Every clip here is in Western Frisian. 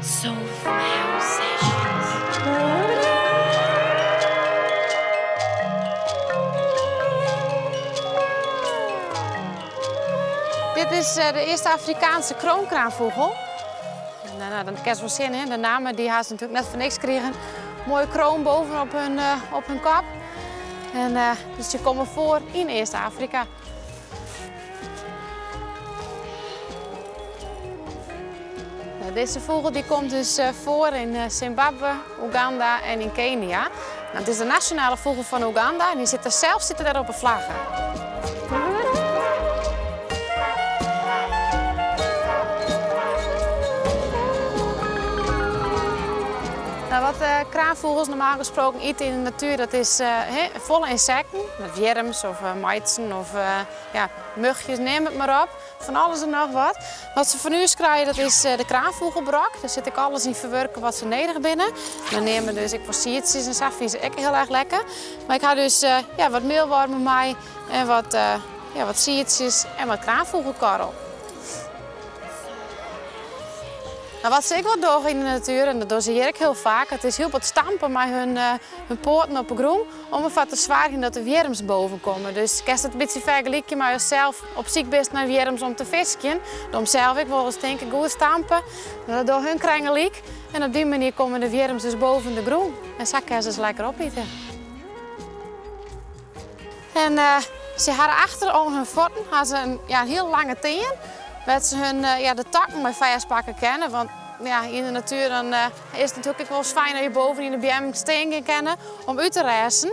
Soulful House Sessions. Dit is eh, de East-Afrikaanse kroonkraanfûgel. Nou, nou, dan kinst wol sjen, hè? De namme dy ha se natuerlik net foar niks krigen. Moaie kroon bovenop hun, eh, op hun kop. En, eh, dus se komme foar yn East-Afrika. Dizze fûgel dy komt dus eh, foar yn eh, Zimbabwe, Oeganda en yn Kenia. Nou, it is de nasjonale fûgel fan Oeganda en dy sit der sels sit der op 'e flagge. Nou, wat uh, kraanfûgels normaal gesproken ite yn de natuer, dat is uh, folle ynsekten, met wjirms of uh, maitsen of ja, muchjes, neam it mar op. Fan alles en noch wat. Wat se fan ús krije, dat is de kraanfûgelbrok. Dêr sit ek alles yn ferwurke wat se nedich binne. Dan neame dus ek wol siedsjes en sa, fine se ek hiel erch lekker. Mar ik ha dus ja, wat mealwormen mei en wat, ja, wat siedsjes en wat kraanfûgelkorrel. No, wat se ek wol dogge yn de natuer, en dat dogge se hjir ek hiel faak, it is hiel wat stampen mei hun, hun poaten op 'e grûn om derfoar te soargjen dat de wjirms boven komme. Dus kinst it in bytsje fergelykje mei ast sels op syk bist nei wjirms om te fiskjen. Dan sels ek wolris tinke, goed stampe. No, dat dogge hun krekt gelyk. En op dy manier komme de wjirms dus boven de grûn. En sa kinne se se lekker opite. En uh, se hawwe achter om hun fuotten ha se in, ja, in hiel lange tean, wêr't se hun, uh, ja, de takken mei fêstpakke kinne. Want ja, yn de natuer dan, uh, is it natuerlik ek wol fijn as je boven yn de beammen stean gean kinne om út te rêsten.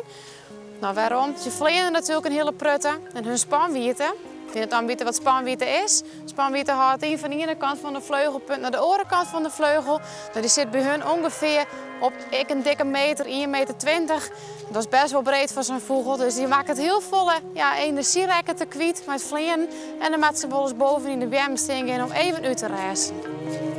No, wêrom? Se fleane natuerlik in hiele protte en hun spanwiidte, ik wit net oft witte wat spanwiidte is. Spanwiidte hâldt yn fan de iene kant fan de fleugelpunt nei de oare kant fan de fleugel. No, dy sit by hun ûngefear op ek in dikke meter, 1 meter 20. Dat is bêst wol breed foar sa'n fûgel, dus dy makket hiel folle ja, enerzjy rekket er kwyt mei it fleanen. En dan moat se wolris boven yn de beammen stean gean om even út te rêsten.